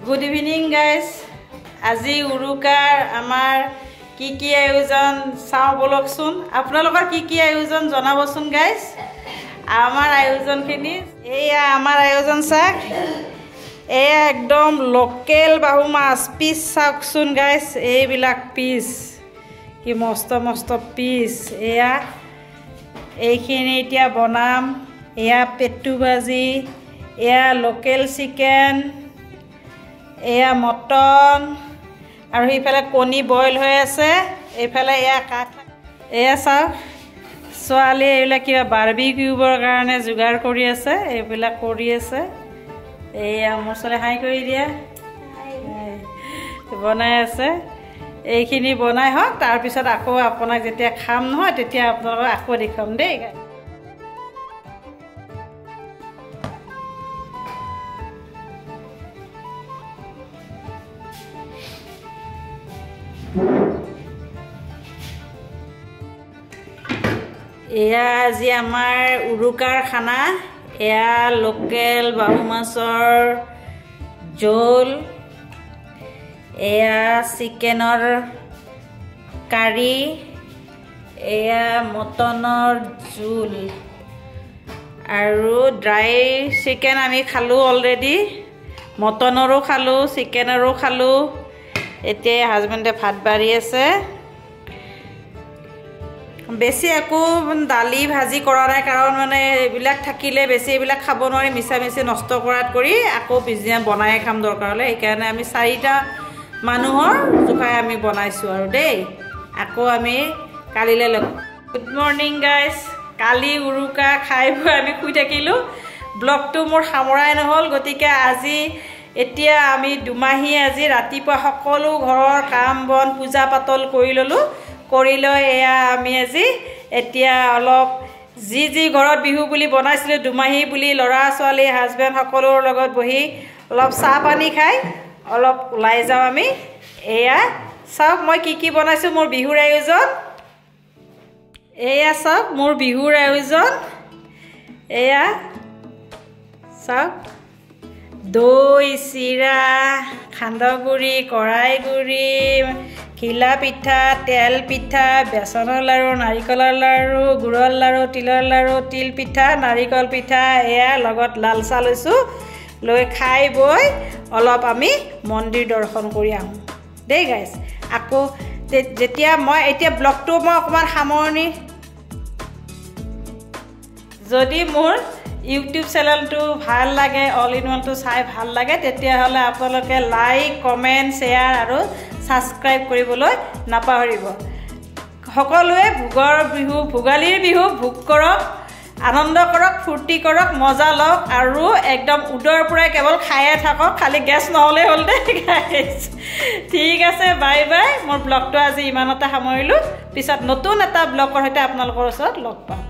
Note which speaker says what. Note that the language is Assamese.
Speaker 1: গুড ইভিনিং গাইজ, আজি উৰুকাৰ আমাৰ কি কি আয়োজন চাওঁ বলকচোন। আপোনালোকৰ কি কি আয়োজন জনাবচোন গাইজ। আমাৰ আয়োজনখিনি এয়া আমাৰ আয়োজন চাওক, এয়া একদম লোকেল বাহু মাছ পিচ চাওকচোন গাইজ, এইবিলাক পিচ কি মস্ত মস্ত পিচ। এয়া এইখিনি এতিয়া বনাম। এয়া পেটু ভাজি, এয়া লোকেল চিকেন, এয়া মটন, আৰু সেইফালে কণী বইল হৈ আছে। এইফালে এয়া কাঠ। এয়া চাওক ছোৱালীয়ে এইবিলাক কিবা বাৰ্বি কিউবৰ কাৰণে যোগাৰ কৰি আছে, এইবিলাক কৰি আছে। এয়া মোৰ ছোৱালী হাই কৰি দিয়া বনাই আছে। এইখিনি বনাই হওক, তাৰপিছত আকৌ আপোনাক যেতিয়া খাম নহয় তেতিয়া আপোনালোকক আকৌ দেখুৱাম দেই। এয়া আজি আমাৰ উৰুকাৰ খানা। এয়া লোকেল বাহু মাছৰ জোল, এয়া চিকেনৰ কাৰী, এয়া মটনৰ জোল, আৰু ড্ৰাই চিকেন আমি খালোঁ অলৰেডি, মটনৰো খালোঁ, চিকেনৰো খালোঁ। এতিয়া হাজবেণ্ডে ভাত বাঢ়ি আছে। বেছি একো দালি ভাজি কৰা নাই, কাৰণ মানে এইবিলাক থাকিলে বেছি এইবিলাক খাব নোৱাৰি, মিছা মিছি নষ্ট কৰাত কৰি আকৌ পিছদিনা বনাই খাম দৰকাৰ হ'লে। সেইকাৰণে আমি চাৰিটা মানুহৰ জোখাই আমি বনাইছোঁ আৰু দেই। আকৌ আমি কালিলৈ লগ। গুড মৰ্ণিং গাইজ, কালি উৰুকা খাই বৈ আমি শুই থাকিলোঁ, ব্লগটো মোৰ সামৰাই নহ'ল। গতিকে আজি এতিয়া আমি দুমাহী আজি ৰাতিপুৱা সকলো ঘৰৰ কাম বন পূজা পাতল কৰি ল'লোঁ। কৰি লৈ এয়া আমি আজি এতিয়া অলপ যি যি ঘৰত বিহু বুলি বনাইছিলোঁ দুমাহী বুলি ল'ৰা ছোৱালী হাজবেণ্ড সকলোৰ লগত বহি অলপ চাহ পানী খাই অলপ ওলাই যাওঁ আমি। এয়া চাওক মই কি কি বনাইছোঁ মোৰ বিহুৰ আয়োজন। এয়া চাওক মোৰ বিহুৰ আয়োজন। এয়া চাওক দৈ, চিৰা, সান্দহগুড়ি, কৰাই গুড়ি, ঘিলা পিঠা, তেল পিঠা, বেচনৰ লাড়ু, নাৰিকলৰ লাড়ু, গুৰৰ লাড়ু, তিলৰ লাড়ু, তিল পিঠা, নাৰিকল পিঠা, এয়া লগত লাল চাহ লৈছোঁ। লৈ খাই বৈ অলপ আমি মন্দিৰ দৰ্শন কৰি আহোঁ দেই গাইজ। আকৌ যেতিয়া মই এতিয়া ব্লগটো মই অকণমান সামৰণি, যদি মোৰ ইউটিউব চেনেলটো ভাল লাগে, অল ইন ওৱানটো চাই ভাল লাগে, তেতিয়াহ'লে আপোনালোকে লাইক, কমেণ্ট, শ্বেয়াৰ আৰু ছাবস্ক্ৰাইব কৰিবলৈ নাপাহৰিব। সকলোৱে ভোগৰ বিহু, ভোগালীৰ বিহু ভোগ কৰক, আনন্দ কৰক, ফূৰ্তি কৰক, মজা লওক, আৰু একদম উদৰ পৰাই কেৱল খায়ে থাকক, খালি গেছ নহ'লেই হ'ল দেই গাইজ। ঠিক আছে, বাই বাই। মোৰ ব্লগটো আজি ইমানতে সামৰিলোঁ। পিছত নতুন এটা ব্লগৰ সৈতে আপোনালোকৰ ওচৰত লগ পাম।